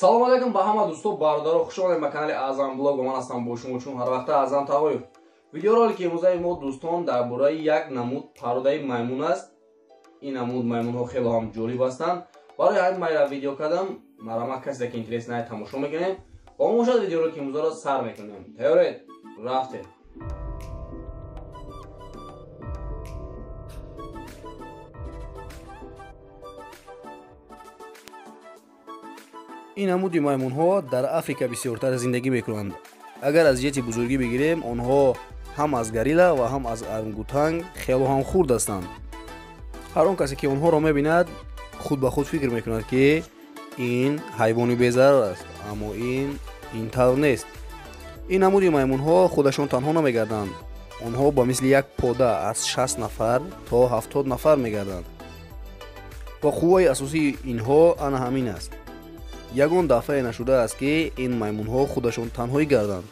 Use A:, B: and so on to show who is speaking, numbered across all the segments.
A: Салом алейкум ба ҳама дӯсто, бародаро, хуш омадед ба канали Аъзам Блог. Ва ман ҳастам бо шумо чун ҳар вақта Аъзам Тағоев. Видеоролики имрӯзаи мо, дӯстон, дар бораи як намуд пародаи маймун аст. Ин намуд маймунҳо хело ҳам ҷолиб ҳастанд. Барои ҳамин майра видео кардам. Марама касе ки интерес най тамошо мекунем. Бо мо бошад, видеоролики имрӯзаро сар мекунем. Тайёред? Рафтем.
B: Ин намуди маймунҳо дар Африка бисёртар зиндагӣ мекунанд. Агар аз ҷиҳати бузургӣ бигирем, онҳо ҳам аз горилла ва ҳам аз орангутанг хело ҳам хурд ҳастанд. Ҳар он касе ки онҳоро мебинад, худ ба худ фикр мекунад, ки ин ҳайвони безарар аст, аммо ин тавр нест. Ин намуди маймунҳо худашон танҳо намегарданд. Онҳо ба мисли як пода аз 60 нафар то 70 нафар мегарданд ва қувваи асосии инҳо ана ҳамин аст. Ягон дафъае нашудааст, ки ин маймунҳо худашон танҳоӣ гарданд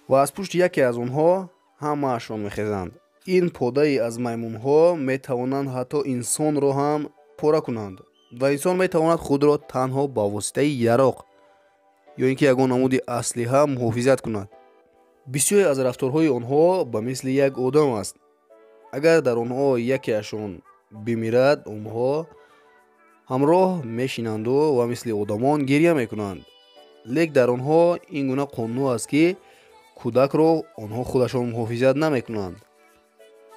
B: ва аз пушти яке аз онҳо ҳамаашон мехезанд. Ин подаи аз маймунҳо метавонанд ҳатто инсонро ҳам пора кунанд ва инсон метавонад худро танҳо ба воситаи яроқ ё ин ки ягон намуди аслиҳа муҳофизат кунад. Бисёре аз рафторҳои онҳо ба мисли як одам аст. Агар дар онҳо якеашон бимирад, онҳо ҳамроҳ мешинанду ва мисли одамон гиря мекунанд. Лек дар онҳо ин гуна қонун аст, ки кӯдакро онҳо худашон муҳофизат намекунанд.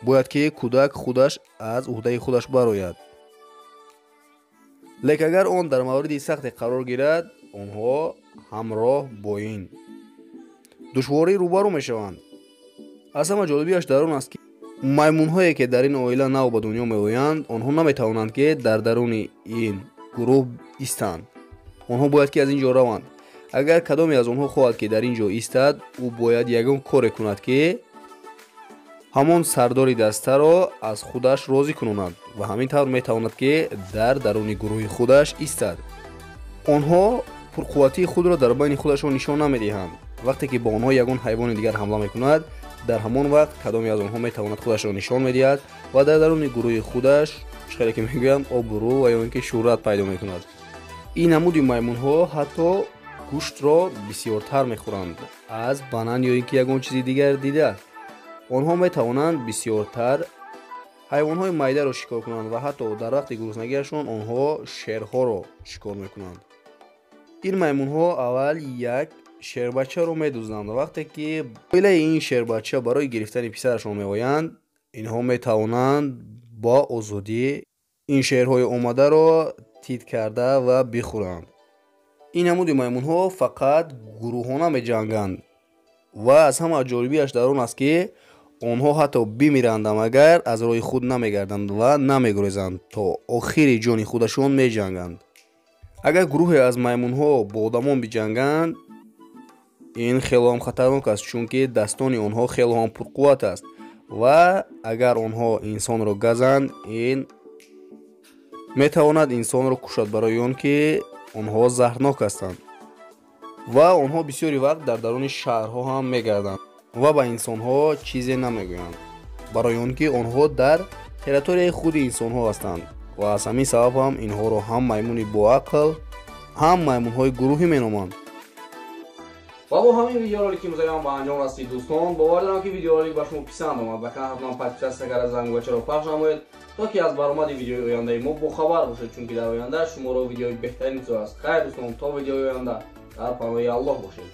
B: Бояд ки кӯдак худаш аз уҳдаи худаш барояд. Лек агар он дар мавриди сахте қарор гирад, онҳо ҳамроҳ бо ин душворӣ рӯбарӯ мешаванд. Аз ҳама ҷолибиаш дар он аст, ки маймунҳое ки дар ин оила нав ба дунё меоянд, онҳо наметавонанд, ки дар даруни ин гурӯҳ истанд. Онҳо бояд ки аз ин ҷо раванд. Агар кадоме аз онҳо хоҳад, ки дар ин ҷо истад, ӯ бояд ягон коре кунад, ки ҳамон сардори дастаро аз худаш розӣ кунонад ва ҳамин тавр метавонад, ки дар даруни гурӯҳи худаш истад. Онҳо пурқувватии худро дар байни худашон нишон намедиҳанд. Вақте ки ба онҳо ягон ҳайвони дигар ҳамла мекунад, дар ҳамон вақт кадоме аз онҳо метавонад худашро нишон медиҳад ва дар даруни гурӯҳи худаш, хеле ки мегӯянд, обрӯ ва ё ин ки шӯҳрат пайдо мекунад. Ин намуди маймунҳо ҳатто гӯштро бисёртар мехӯранд аз банан ё ин ки ягон чизи дигар дида. Онҳо метавонанд бисёртар ҳайвонҳои майдаро шикор кунанд ва ҳатто дар вақти гуруснагиашон онҳо шерҳоро шикор мекунанд. Ин маймунҳо аввал як шербачаро медузданд. Вақте ки оилаи ин шербача барои гирифтани писарашон меоянд, инҳо метавонанд бо озодӣ ин шерҳои омадаро тит карда ва бихӯранд. Ин намуди маймунҳо фақат гурӯҳона меҷанганд ва аз ҳама ҷолибиаш дар он аст, ки онҳо ҳатто бимирандам агар аз роҳи худ намегарданд ва намегурезанд, то охири ҷони худашон меҷанганд. Агар гурӯҳе аз маймунҳо бо одамон биҷанганд, ин хело ҳам хатарнок аст, чунки дастони онҳо хело ҳам пурқувват аст ва агар онҳо инсонро газанд, ин метавонад инсонро кушад, барои он ки онҳо заҳрнок ҳастанд. Ва онҳо бисёри вақт дар даруни шаҳрҳо ҳам мегарданд ва ба инсонҳо чизе намегӯянд, барои он ки онҳо дар территорияи худи инсонҳо ҳастанд ва аз ҳамин сабаб ҳам инҳоро ҳам маймуни боақл, ҳам маймунҳои гурӯҳӣ меноманд.
A: Ва бо ҳамин видеоролики имрӯзаи ба анҷом расид, дӯстон. Бовар дорам, ки видеоролик ба шумо писанд омад. Ба канал ҳатман подписаться карда, зангбачаро пахш намоед, то ки аз баромади видеои ояндаи мо бохабар бошед, чунки дар оянда шуморо видеои беҳтарин интизор аст. Хайр, дӯстон, то видеои оянда дар паноҳи Аллоҳ бошед.